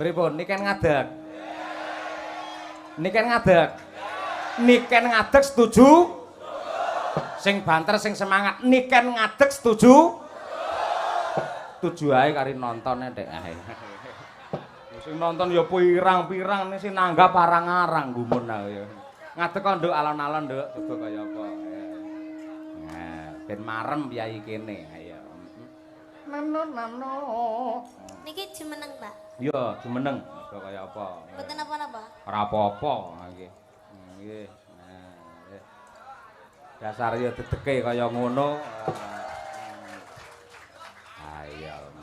Pripun Niken ngadeg? Niken ngadeg. Niken ngadeg setuju? Sing banter sing semangat. Niken ngadeg setuju? Setuju ae kari nonton ndek ae. Sing nonton ya pirang-pirang sing nanggap arang-arang gumun aku ya. Ngadeg kok nduk alon-alon nduk coba kaya apa. Nah, ben marem piyayi kene. Ayo. Nano nano. Niki jumeneng, Pak. Iya, jumeneng. Coba kaya apa. Mboten napa-napa. Ora apa-apa nggih. Nggih. Nah, dasar ya dedeke kaya ngono. Ayo.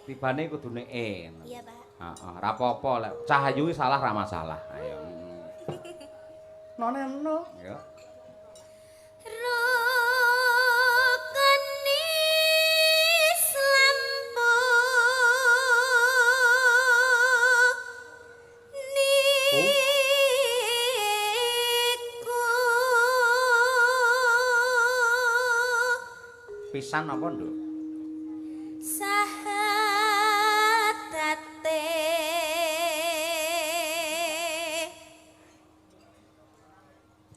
Tibane kudune E. Iya, Pak. Heeh, ora apa-apa lek Cahayu salah ra masalah. Ayo. Noneno. Ya. Rukun Islam niku. Pisan apa, Nduk? Sahadate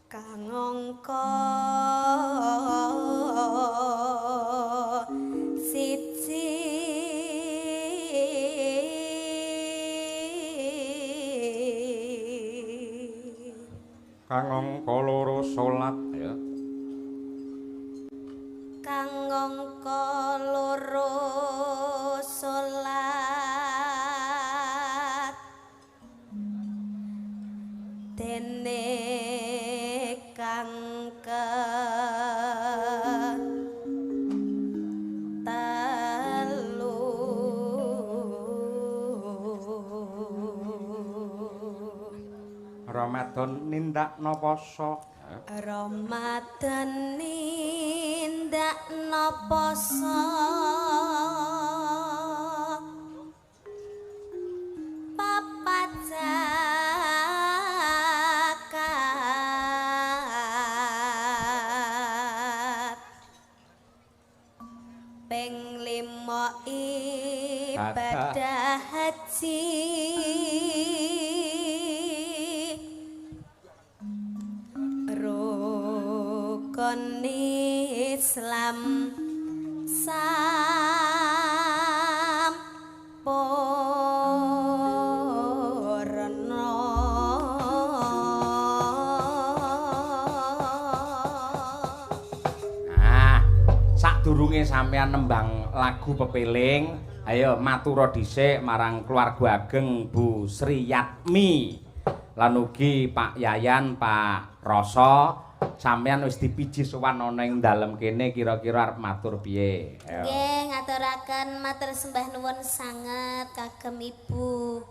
kang angka siji kang angka loro salat ya. Kang angka loro salat dene kang telu Ramadan nindakno poso. Ramadan nindakno poso papat zakat ping 5 ibadah haji rukun Islam sampurna. Nah, sadurunge sampean nembang lagu pepeling, ayo matura dhisik marang keluarga ageng Bu Sri Yatmi lan ugi Pak Yayan, Pak Roso. Sampeyan wis dipiji sowan ana ing dalem kene kira-kira arep matur piye? Nggih, ngaturaken matur sembah nuwun sanget kagem Ibu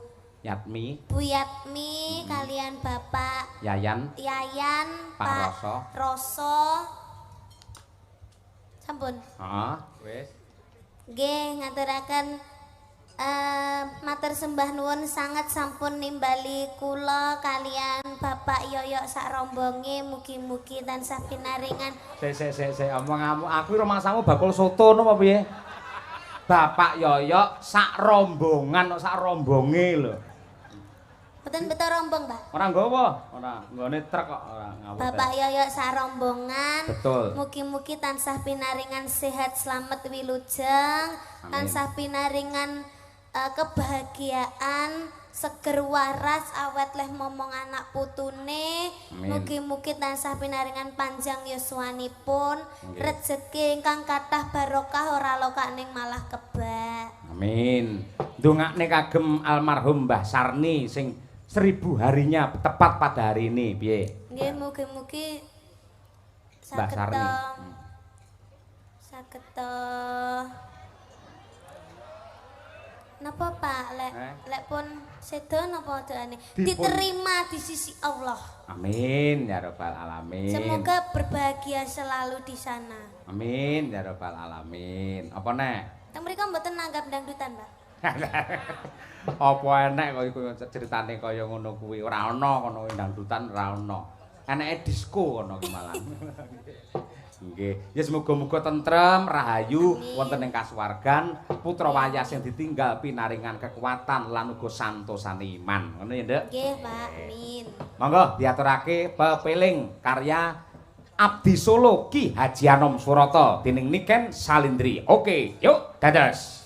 Yatmi. Bu Yatmi kalian Bapak Yayan, Yayan, Pak Roso. Roso. Sampun. Heeh, wis. Nggih, ngaturaken matur sembah nuwun sanget sampun nimbali kula kalian Bapak Yoyok sak rombonge mugi-mugi tansah pinaringan. Sik sik sik sik omonganmu aku rumangsamu bakul soto ngono apa piye? Bapak Yoyok sak rombongan kok sak rombonge lho. Mboten beto rombong, Pak. Ora nggawa, ora nggone truk kok ora ngawur. Bapak Yoyok sak rombongan. Betul. Mugi-mugi tansah pinaringan sehat slamet wilujeng, tansah pinaringan kebahagiaan, seger waras awet leh momong anak putune. Mugi-mugi tansah pinaringan panjang yuswanipun, rejeki ingkang kathah barokah ora lokaning malah kebak. Amin. Ndongakne kagem almarhum Mbah Sarni sing 1000 harinya tepat pada hari ini, piye? Nggih, mugi-mugi Mbah saged Sarni. Saged napa Pak, lek Eh? lek pun sedo napa doane diterima di sisi Allah. Amin ya rabbal alamin. Semoga berbahagia selalu di sana. Amin ya rabbal alamin. Apa nek? Teng mriku mboten nanggap dangdutan, Pak. Apa enek kok iku ceritane kaya ngono kuwi? Ora ana kono dangdutan, ora ana. Eneke disko kono ki malah. Nggih. Ya semoga-moga tentrem, rahayu wonten ing kasuwargan, putra wayah sing ditinggal pinaringan kekuatan lan uga santosane iman. Ngono ya, Nduk? Nggih, Pak. Amin. Monggo diaturake pepeling karya Abdi Solo Ki Haji Anom Surata dening Niken Salindri. Oke, yuk dados.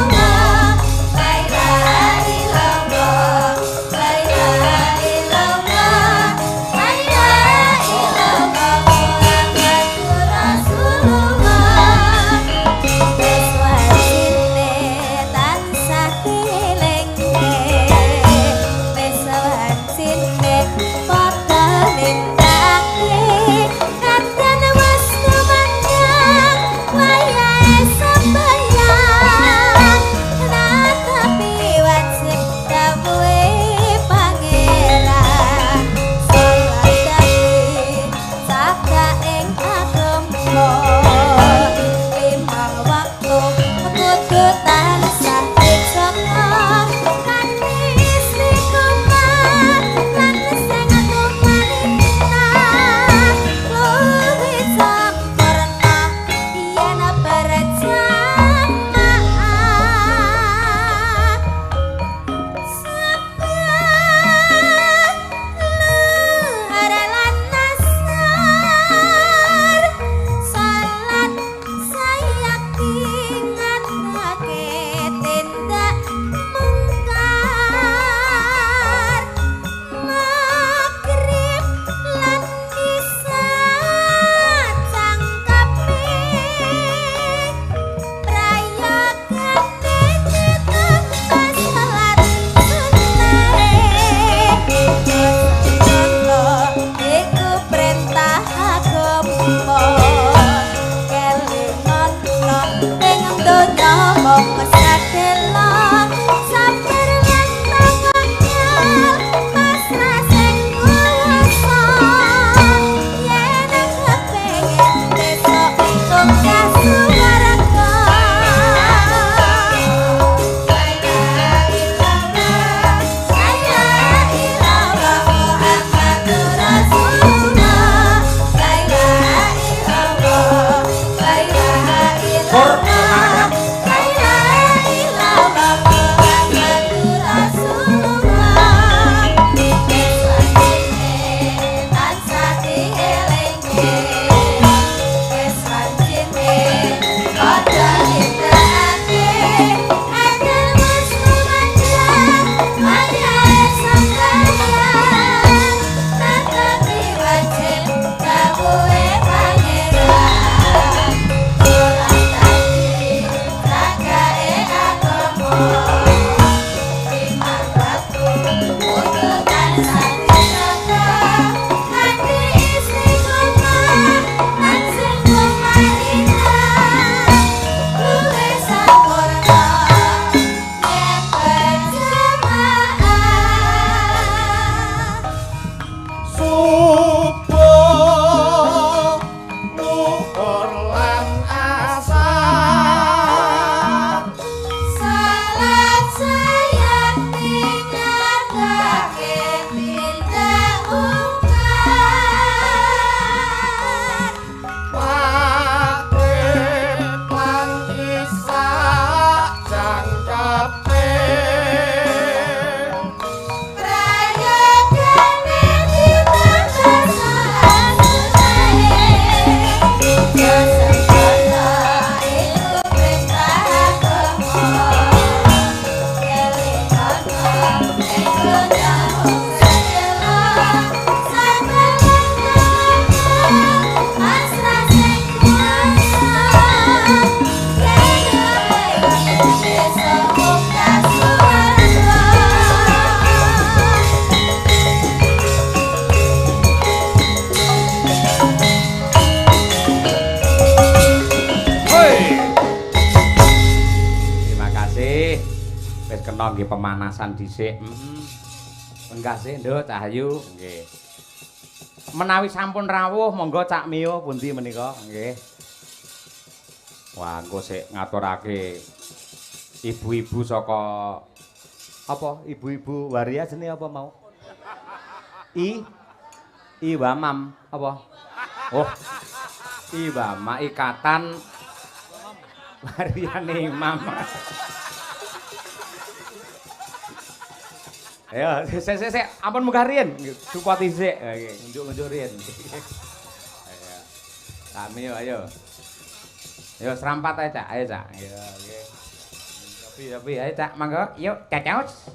La ilaha illallah, la ilaha illallah, Menika nggih pemanasan dhisik. Enggak sih, Nduk, Cahayu. Nggih. Menawi sampun rawuh monggo Cak Mio pundi menika? Nggih. Wah, engko sik ngaturake ibu-ibu saka apa? Ibu-ibu waria jenenge apa mau? Iwamam apa? Oh. Iwama ikatan wariane imam. Ayo, sik sik sik, ampun munggah riyen, support sik. Nggih, ngunjuk-ngunjuk riyen. Ayo. Sami yo, ayo. Ayo serampat ae, Cak. Ayo, Cak. Ayo, nggih. Tapi ayo, Cak, monggo. Yuk, cacaus.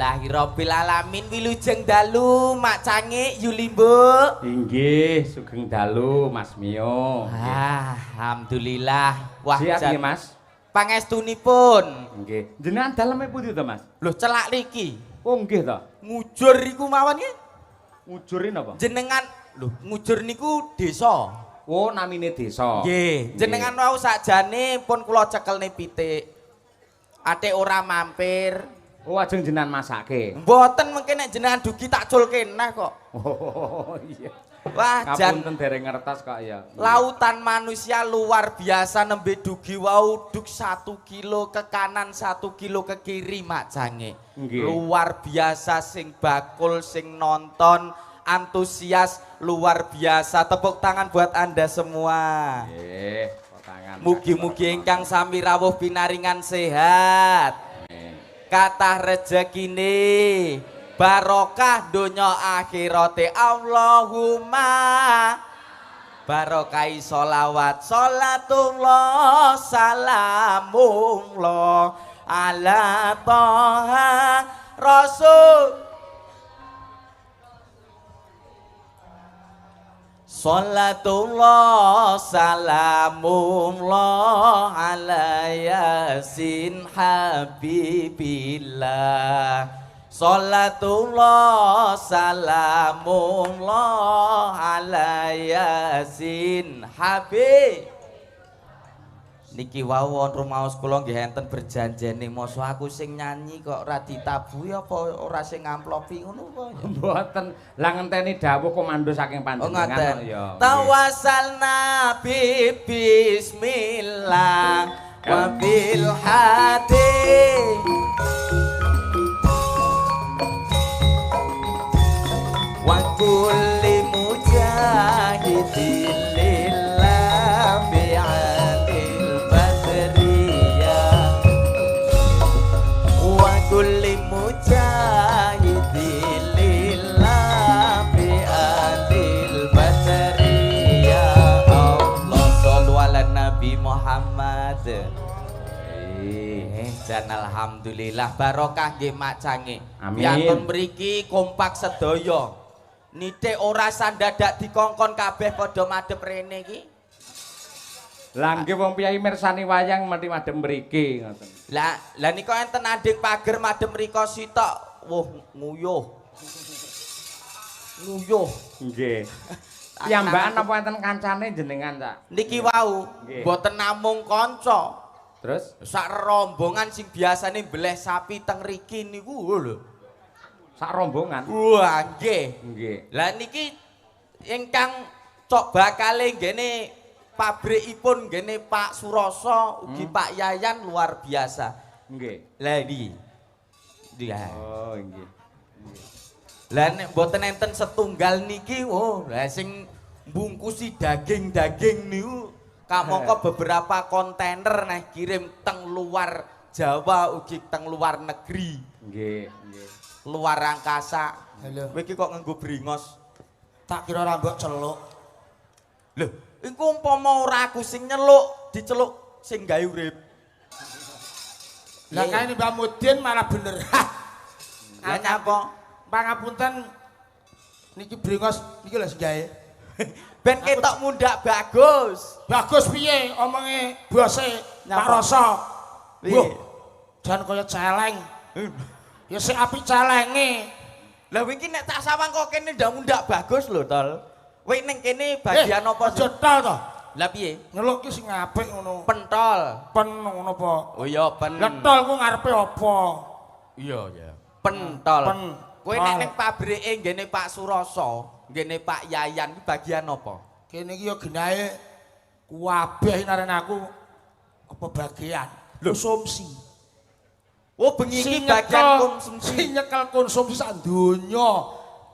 Alhamdulillahirabbil alamin wilujeng dalu Mak Cangik Yulimbo. Inggih, sugeng dalu Mas Mio. Alhamdulillah. Wah, siap nggih Mas. Pangestunipun. Nggih. Jenengan daleme pundi to Mas? Lho celak niki. Oh nggih to. Ngujur iku mawon nggih. Ngujur napa? Jenengan lho ngujur niku desa. Oh namine desa. Nggih. Jenengan wau sakjane pun kula cekelne pitik. Atik ora mampir. Oh, ajeng jenengan masake. Mboten mengke nek jenengan dugi tak culke nah kok. Oh iya. Wah, jan ngapunten dereng ngertos kok ya. Lautan manusia luar biasa nembe dugi wau duk 1 kilo ke kanan, 1 kilo ke kiri Mak Cange. Luar biasa sing bakul, sing nonton, antusias luar biasa. Tepuk tangan buat Anda semua. Nggih, tepuk tangan. Mugi-mugi ingkang sami rawuh pinaringan sehat. Kathah rezekine barokah donya akhirate Allahumma barokahi sholawat sholatullah salamullah ala toha rasul sholatullah salamullah ala yasin habibillah sholatullah salamullah ala yasin habib. Niki wau wonten rumaos kula nggih enten berjanjene mosok aku sing nyanyi kok ora ditabuhi apa ora sing ngamplopi ngono apa ya? Mboten. Lah ngenteni dawuh komando saking panjenengan kok ya. Tawassalna bi bismillah wa bil hadi wa kulli mujahidin lillah bi'adil badriyah wa kulli mujahidin lillah bi'adil badriyah. Allah shollu ala Nabi Muhammad. Jan alhamdulillah barokah nggih Mak Cange. Piyantun mriki kompak sedaya. Nitik ora sandadak dikongkon kabeh padha madhep rene iki. Lah nggih wong piyai mirsani wayang mesti madhep mriki ngoten. Lah, lah nika enten anding pager madhep mriko sitok, wuh nguyuh. Nguyuh. Nggih. Piyambakan napa enten kancane jenengan, Cak? Niki wau mboten namung kanca. Terus sak rombongan sing biasane mbeleh sapi teng riki niku lho. Sak rombongan. Wah, nggih. Nggih. Lah niki ingkang cok bakale nggene pabrikipun nggene Pak Suroso ugi Pak Yayan luar biasa. Nggih. Lah iki. Iya. Oh, nggih. Lah nek mboten enten setunggal niki, oh, lah sing mbungkusi daging-daging niku kamangka beberapa kontainer nah kirim teng luar Jawa ugi teng luar negeri. Nggih, nggih. Luar angkasa. Lho. Kowe iki kok nganggo bringos. Tak kira ora mbok celuk. Lho, iku umpama ora aku sing nyeluk, diceluk sing gawe urip. Lah kae Mbah Mudin malah bener. Lah nyapa? Pangapunten niki bringos niki lho sing gawe. Ben ketok mundak bagus. Bagus piye omonge bose Pak Roso. Piye? Jan kaya celeng. Ya sik apik celenge. Lah wingi nek tak sawang kok kene ndak mundak bagus lho, Tol. Kowe ning kene bagian apa? Aja tol to. Lah piye? Nyeluk ki sing apik ngono. Pentol. Pen ngono apa? Oh iya, pen. Lah tol ku ngarepe apa? Iya, iya. Pentol. Pen. Kowe nek ning pabrike nggene Pak Suroso, nggene Pak Yayan ki bagian apa? Kene iki ya genahe kuwabeh naren aku apa bagian? Konsumsi. Oh, bengi iki bagian konsumsi. Sing nyekel konsumsi sak donya.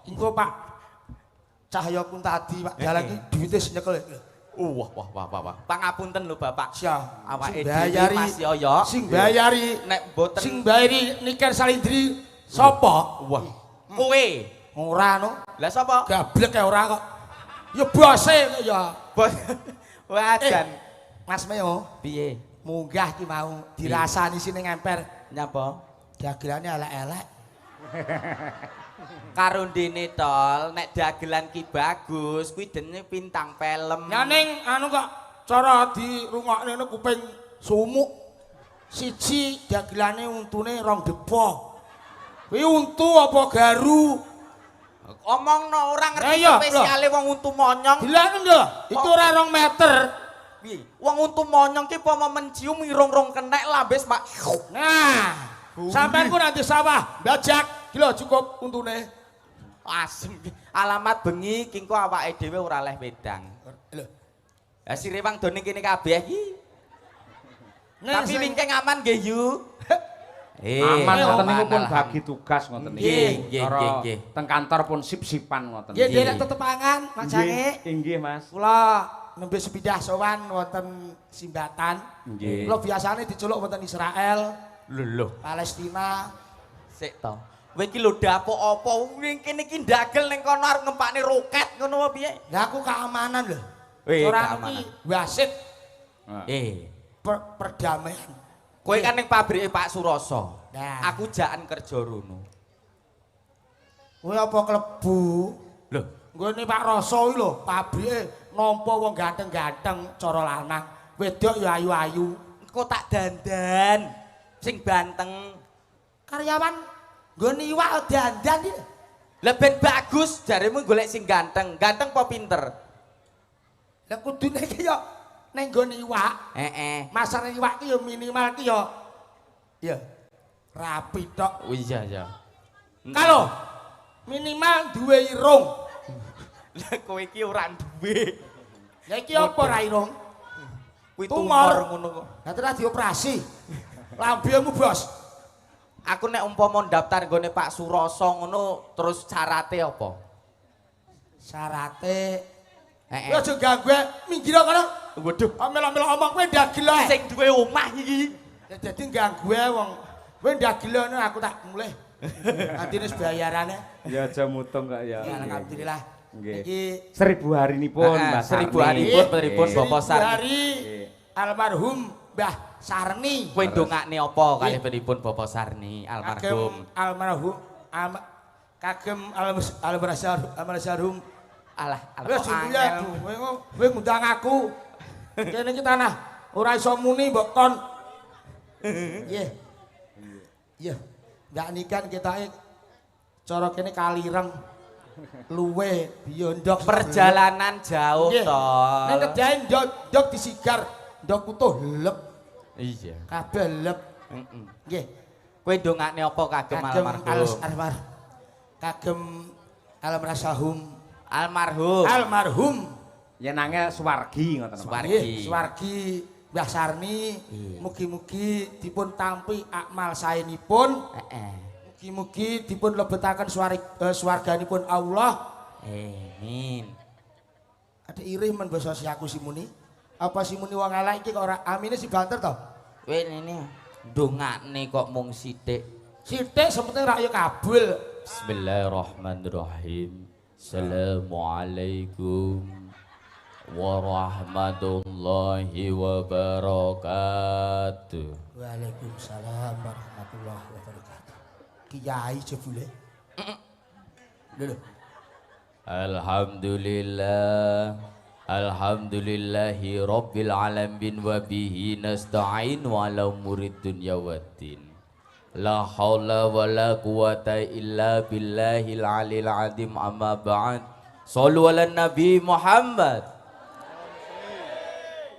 Engko Pak Cahya Kuntadi, Pak Dalang iki duwite sing nyekel. Oh, wah wah wah wah. Pangapunten lho Bapak. Siap. Awake dhewe Mas Yoyo. Sing bayari nek mboten sing bayari Niken Salindri sapa? Wah. Kowe. Ora no. Lah sapa? Gablek ya ora kok. Ya bose kok ya. Bos. Wah, jan. Mas Meo, piye? Munggah ki mau dirasani sini ngemper. Nyapa? Dagelane elek-elek. Karo ndene tol, nek dagelan ki bagus, kuwi jenenge bintang film. Ya ning anu kok cara dirungokne ngono kuping sumuk. Siji dagelane untune rong depo. Kuwi untu apa garu? Omongno ora ngerti spesiale wong untu monyong. Dilakno lho, itu ora 2 meter. Piye? Wong untu monyong ki pomo mencium irung rong kenek lambe mak. Nah, sampean ku nanti sawah mbajak, ki lho cukup untune. Asem. Alamat bengi ki engko awake dhewe ora leh wedang. Lho. Lah si rewang do ning kene kabeh iki. Tapi wingking aman nggih Yu. Aman ngoten niku pun bagi tugas ngoten niku. Nggih, nggih. Teng kantor pun sip-sipan ngoten. Nggih, nderek tetepangan Mas Jange. Inggih, Mas. Kula nembe sepindah sowan wonten Simbatan. Nggih. Kula biasane diceluk wonten Israel. Lho lho, Palestina. Sik to. Kowe iki lho dapuk apa? Ning kene iki ndagel ning kono arep ngempakne roket ngono apa piye? Lah aku keamanan lho. Ora iki wasit. Perdamaian. Kowe kan ning pabrike Pak Suroso. Nah. Aku jakan kerja rono. Kowe apa klebu? Lho, nggone Pak Roso iki lho, pabrike nampa wong ganteng-ganteng cara lanang, wedok ya ayu-ayu. Engko tak dandan sing banteng. Karyawan nggone iwak dandan iki. Lah ben bagus jaremu golek sing ganteng. Ganteng apa pinter? Lah kudune iki ya ning nggone iwak. Heeh. Masare iwak ki ya minimal ki ya ya rapi tok. Oh iya iya. Kalau minimal duwe irung. Lah kowe iki ora duwe. Lah iki apa ora irung? Kuwi tumor ngono kok. Lah terus dioperasi. Lambemu, Bos. Aku nek umpama ndaftar nggone Pak Suroso ngono terus syarate apa? Syarate heeh. Kowe aja ganggu minggir kono. Waduh, melo-melo omong kowe ndagel ae. Sing duwe omah iki. Ya dadi ganggu ae wong. Kowe ndagel ngono aku tak mulih. Antine bayarane. Ya aja mutung kok ya. Alhamdulillah. Nggih. Iki 1000 harinipun Mbah Sarni. 1000 harinipun pripun Bapak Sarni. Hari almarhum Mbah Sarni. Kowe ndongakne apa kalih pripun Bapak Sarni almarhum? Almarhum kagem almarhum. Alah, wis kowe ngundang aku. Kene iki tanah ora iso muni mbok kon. Nggih. Iya. Mbak Niken ketoke cara kene kalireng. Luwe biyondok Perjalanan jauh to. Ning kedahe ndok disigar, ndok utuh lep. Iya. Kabeh lep. Heeh. Nggih. Kowe ndongakne apa kagem almarhum? Kagem almarhum. Almarhum. Almarhum. Yen angel swargi ngoten Pak. Swargi. Swargi Mbah Sarni, mugi-mugi dipun tampi akmal saenipun. Heeh. Mugi-mugi dipun lebetaken swarganipun Allah. Amin. Ada irih men basa si aku simuni. Apa simuni wong elek iki kok ora amine si banter to? Kowe ngene ndongakne kok mung sithik. Sithik sepenting rak ya kabul. Bismillahirrahmanirrahim. Assalamualaikum warahmatullahi wabarakatuh. Waalaikumsalam warahmatullahi wabarakatuh. Kiai jebule. Lho. Alhamdulillah. Alhamdulillahi rabbil alamin wa bihi nasta'in wa ala umurid dunya waddin. La haula wa la quwata illa billahil alil azim amma ba'd. Shallu ala nabi Muhammad.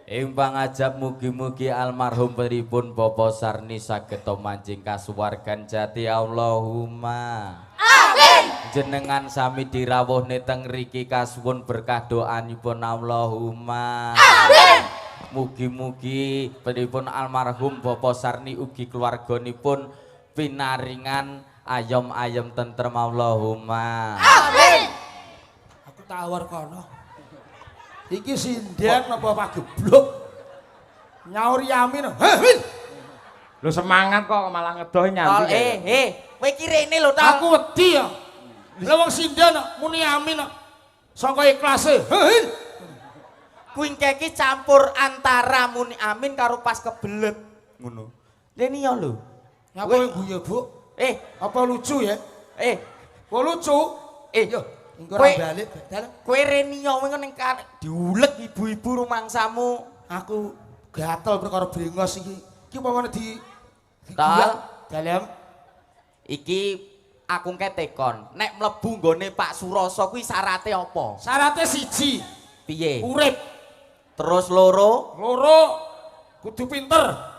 Ing pangajab mugi-mugi almarhum pripun Bapak Sarni saged manjing kasuwargan jati Allahumma. Amin. Jenengan sami dirawuhne teng riki kasuwun berkah doanipun Allahumma. Amin. Mugi-mugi pripun almarhum Bapak Sarni ugi keluarganipun pinaringan ayom-ayom tentrem Allahumma. Amin. Aku tawar kono. Iki sinden apa pagebluk? Nyauri amin. Heh. Lho semangat kok malah ngedoh nyambi. Kowe iki rene lho ta. Aku wedi ya. Lha wong sinden muni amin kok. Sangka ikhlase. Heh. Kuwi iki campur antara muni amin karo pas kebelet ngono. Lene ya lho. Ngapa kowe guyu, Bu? Apa lucu ya? Kok lucu? Yo. Engko ora balik bedal. Kowe rene yo ning diulek ibu-ibu rumangsamu. Aku gatel perkara brengos iki. Iki upamane di Tal dalem iki aku ketekon. Nek mlebu nggone Pak Suroso kuwi syarate apa? Syarate siji. Piye? Urip. Terus loro? Loro kudu pinter.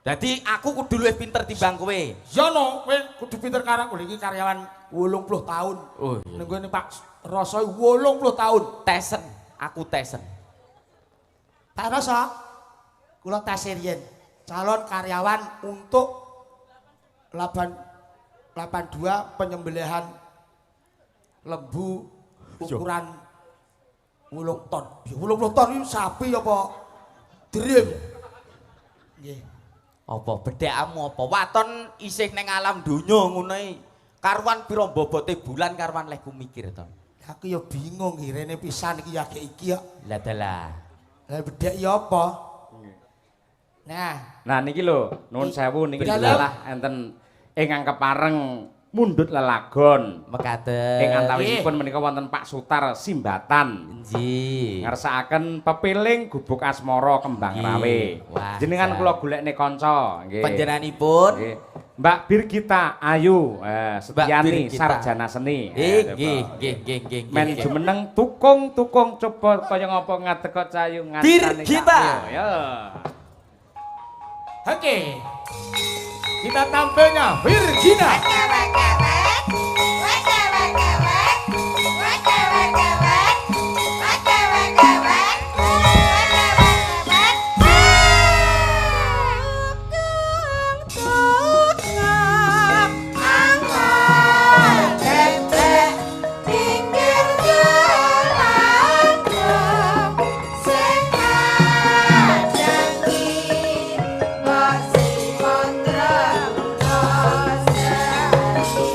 Dadi aku kudu luwih pinter timbang kowe. Ya no, kowe kudu pinter karo aku iki karyawan 80 tahun. Oh iya. Ning gone Pak Roso 80 tahun. Tesen, aku tesen. Pak Roso, kula tes riyen. Calon karyawan untuk 882 penyembelihan lembu ukuran 8 ton. Ya 80 ton iki sapi apa dream? Nggih. Apa bedhekmu apa? Waton isih ning alam donya ngono iki. Karuan pira bobote bulan karuan lehku mikir to. Aku ya bingung rene pisan iki ya iki ya. Lah dalah. Lah bedhek ya apa? Nah, nah niki lho, nuwun sewu niki dilalah enten ingkang kepareng mundhut lelagon. Mekaten. Ing antawisipun menika wonten Pak Sutar Simbatan. Nggih. Ngersakaken pepiling gubuk asmara Kembang Rawe. Jenengan kula golekne kanca, nggih. Panjenenganipun nggih. Mbak Birgita Ayu Setiani sarjana seni. Nggih, nggih, nggih, nggih. Men jumeneng tukung-tukung coba kaya ngapa ngadeg cayu ngancane. Birgita. Ya. Oke. Kita tampilnya Virgina. Sing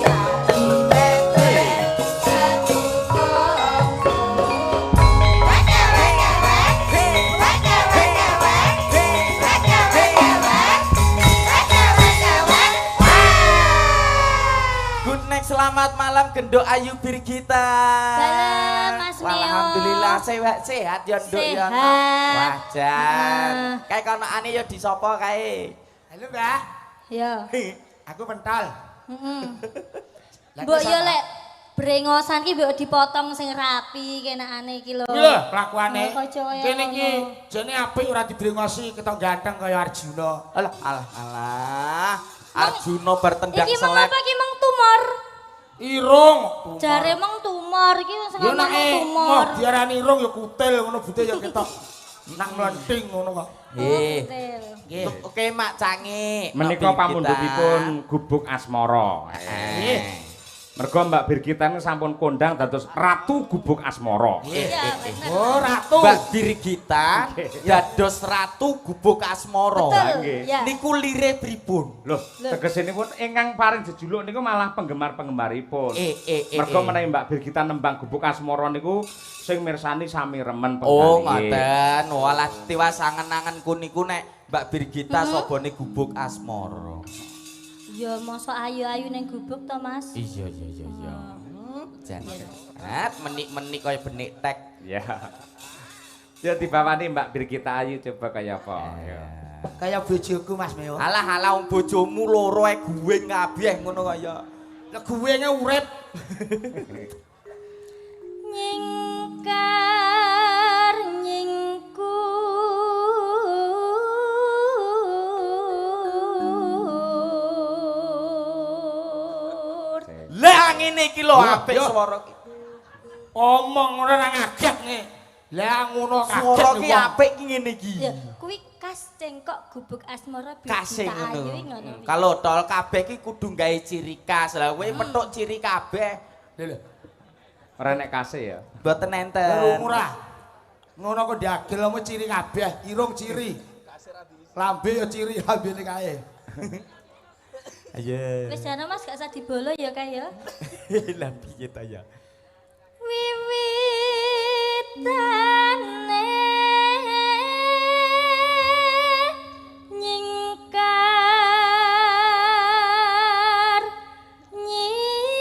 Selamat malam Genduk Ayu Birgita. Salam Mas Mio. Alhamdulillah sehat ya Nduk ya. Wah jan. Kae konokane ya disapa kae. Halo Mbak. Ya. Aku pentol. Heeh. Mbok yo lek brengosan ki mbok dipotong sing rapi kenakane iki lho. Iki lho kelakuane. Kene iki jane apik ora dibrengosi ketok ganteng kaya Arjuna. Alah alah alah. Arjuna bertendang selek. Iki meng apa iki meng tumor? Irung. Jare meng tumor iki sing ngomong tumor. Yo diarani irung ya kutil ngono bute ya ketok nak mlenting ngono kok. Nggih. Nggih. Oke Mak Cangi. Menika pamundhutipun Gubuk Asmara. Nggih. Mergo Mbak Birgita niku sampun kondang dados Ratu Gubuk Asmara. Iya, bener. Oh, Ratu. Mbak Birgita dados Ratu Gubuk Asmara. Betul. Niku lire pripun? Lho, tegesinipun ingkang paring jejuluk niku malah penggemar-penggemaripun. Mergo menawi Mbak Birgita nembang Gubuk Asmara niku sing mirsani sami remen penggalih. Oh, ngoten. Walah tiwas angen-angenku niku nek Mbak Birgita sobone Gubuk Asmara. Ya mosok ayu-ayu ning gubuk to, Mas? Iya iya iya iya. Jan. Menik-menik kaya benik tek. Ya. Ya dibawani Mbak Birgita Ayu coba kaya apa. Ya. Kaya bojoku Mas Meo. Alah alah wong bojomu loro ae guwing kabeh ngono kaya. Lah guwinge urip. Nyingkar nyingkur. Lah ngene iki lho apik swara ki. Omong ora ngaget ne. Lah ngono kaget. Swara ki apik ki ngene iki. Ya kuwi khas cengkok Gubuk Asmara Birgita Ayu ngono. Kalau tol kabeh ki kudu gawe ciri khas. Lah kowe petuk ciri kabeh. Lho lho. Ora nek kase ya. Mboten enten. Murah. Ngono kok diagel omo ciri kabeh, irung ciri. Lambe ya ciri lambene kae. Ayo. Wis jane Mas gak usah dibolo ya kae ya. Lah piye ta ya? Wiwitane nyingkar nyingkur.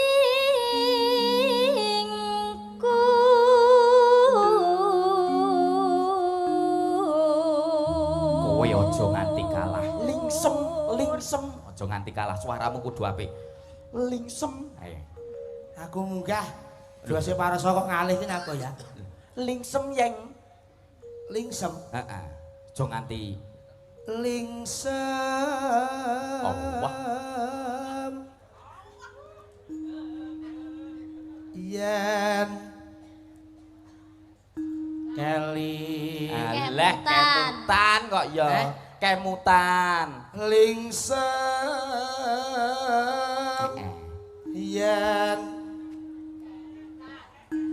Kowe aja nganti kalah. Lingsem, lingsem. Aja nganti kalah, suaramu kudu apik. Lingsem. Ayo. Aku munggah. Dose Parasa kok ngalih ki aku ya. Lingsem yeng. Lingsem. Heeh. Aja nganti lingsem. Allah. Yen keli. Alah kemutan kok ya. Kemutan. Lingsem yen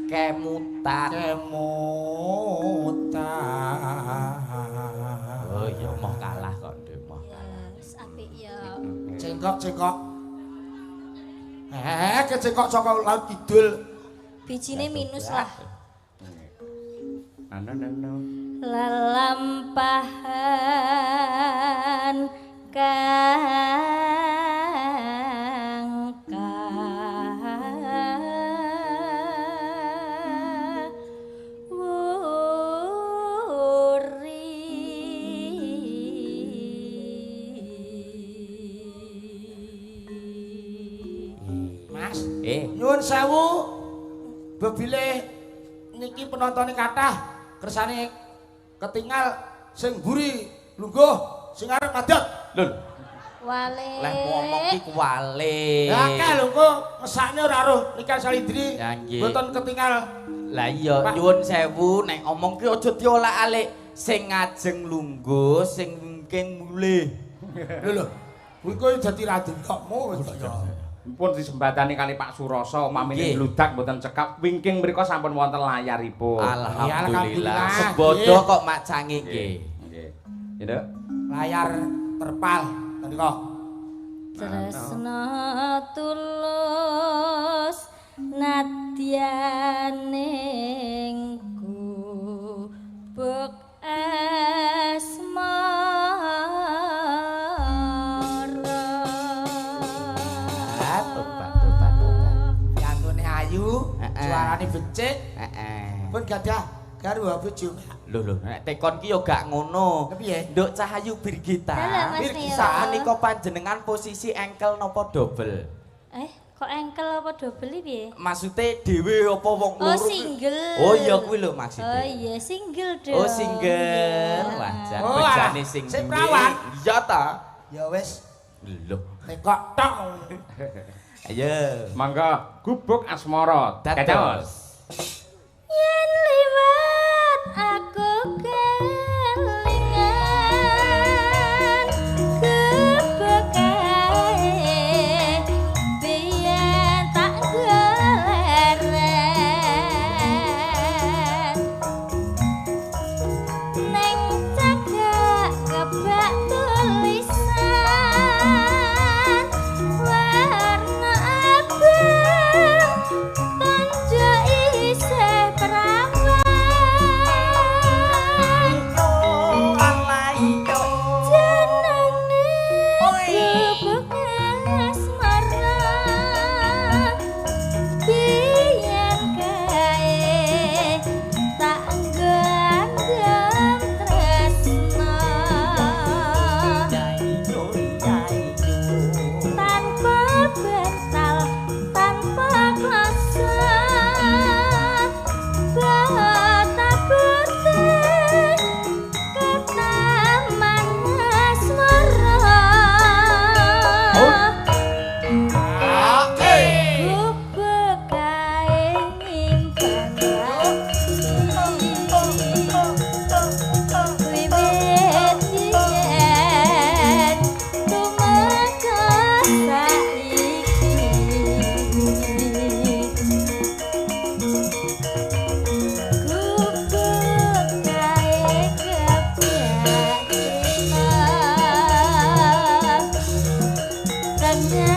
kemutan. Kemutan. Oh iya moh kalah kok Nduk, moh kalah. Wis apik ya. Cengkok cengkok. Kecengkok saka laut kidul. Bijine minus lah. Ano no. Lelampahan kang kawuri. Mas, nyuwun sewu bebile niki penontone kathah kersane ketinggal sing mburi lungguh sing arep madhep. Lho. Wale. Leh ngomong ki kuwale. Lah akeh lho engko ngesakne ora roh Niken Salindri. Mboten ketinggal. Lah iya nyuwun sewu nek omong ki aja diolak-alik sing ngajeng lungguh sing wingking mulih. Lho lho. Kuwi kok dadi radengkokmu wis kok ya. Pun disembatani kali Pak Surasa mamine bludak mboten cekap wingking mriku sampun wonten layaripun. Alhamdulillah. Sebodo kok Mak Cangi nggih. Nggih. Ya Nduk. Layar terpal menika. Tresna tulus nadyaning gubuk asmara. Tobat tobat tobat. Suarane becik. Heeh. Pun gadah garwa bojo. Lho lho, nek tekon ki yo gak ngono. Kepiye? Nduk Cahayu Birgita. Dalah, Mas Neo. Sakmenika panjenengan posisi engkel napa dobel? Kok engkel apa dobel iki piye? Maksude dhewe apa wong Oh, loro? single. Oh iya kuwi lho maksude. Oh iya, single dong. Oh single. Wah, jan Oh, bejane alah, sing sing duwe. prawan. Iya ta? Ya wis, Lho. tekok tok. Ayo. Mangga gubuk asmara. Dados. Yen liwat aku kelingan gubuk kae biyen tak goleren neng cagak kebak tulisan warna abang tanjo isih perawan jenenge gubuk asmara biyen kae tak gandeng tresna tanpa bantal tanpa kloso bata putih ke taman asmara gubuk kae nyimpen ati wiwit biyen tumeka saiki gubuk kae kepyak cinta.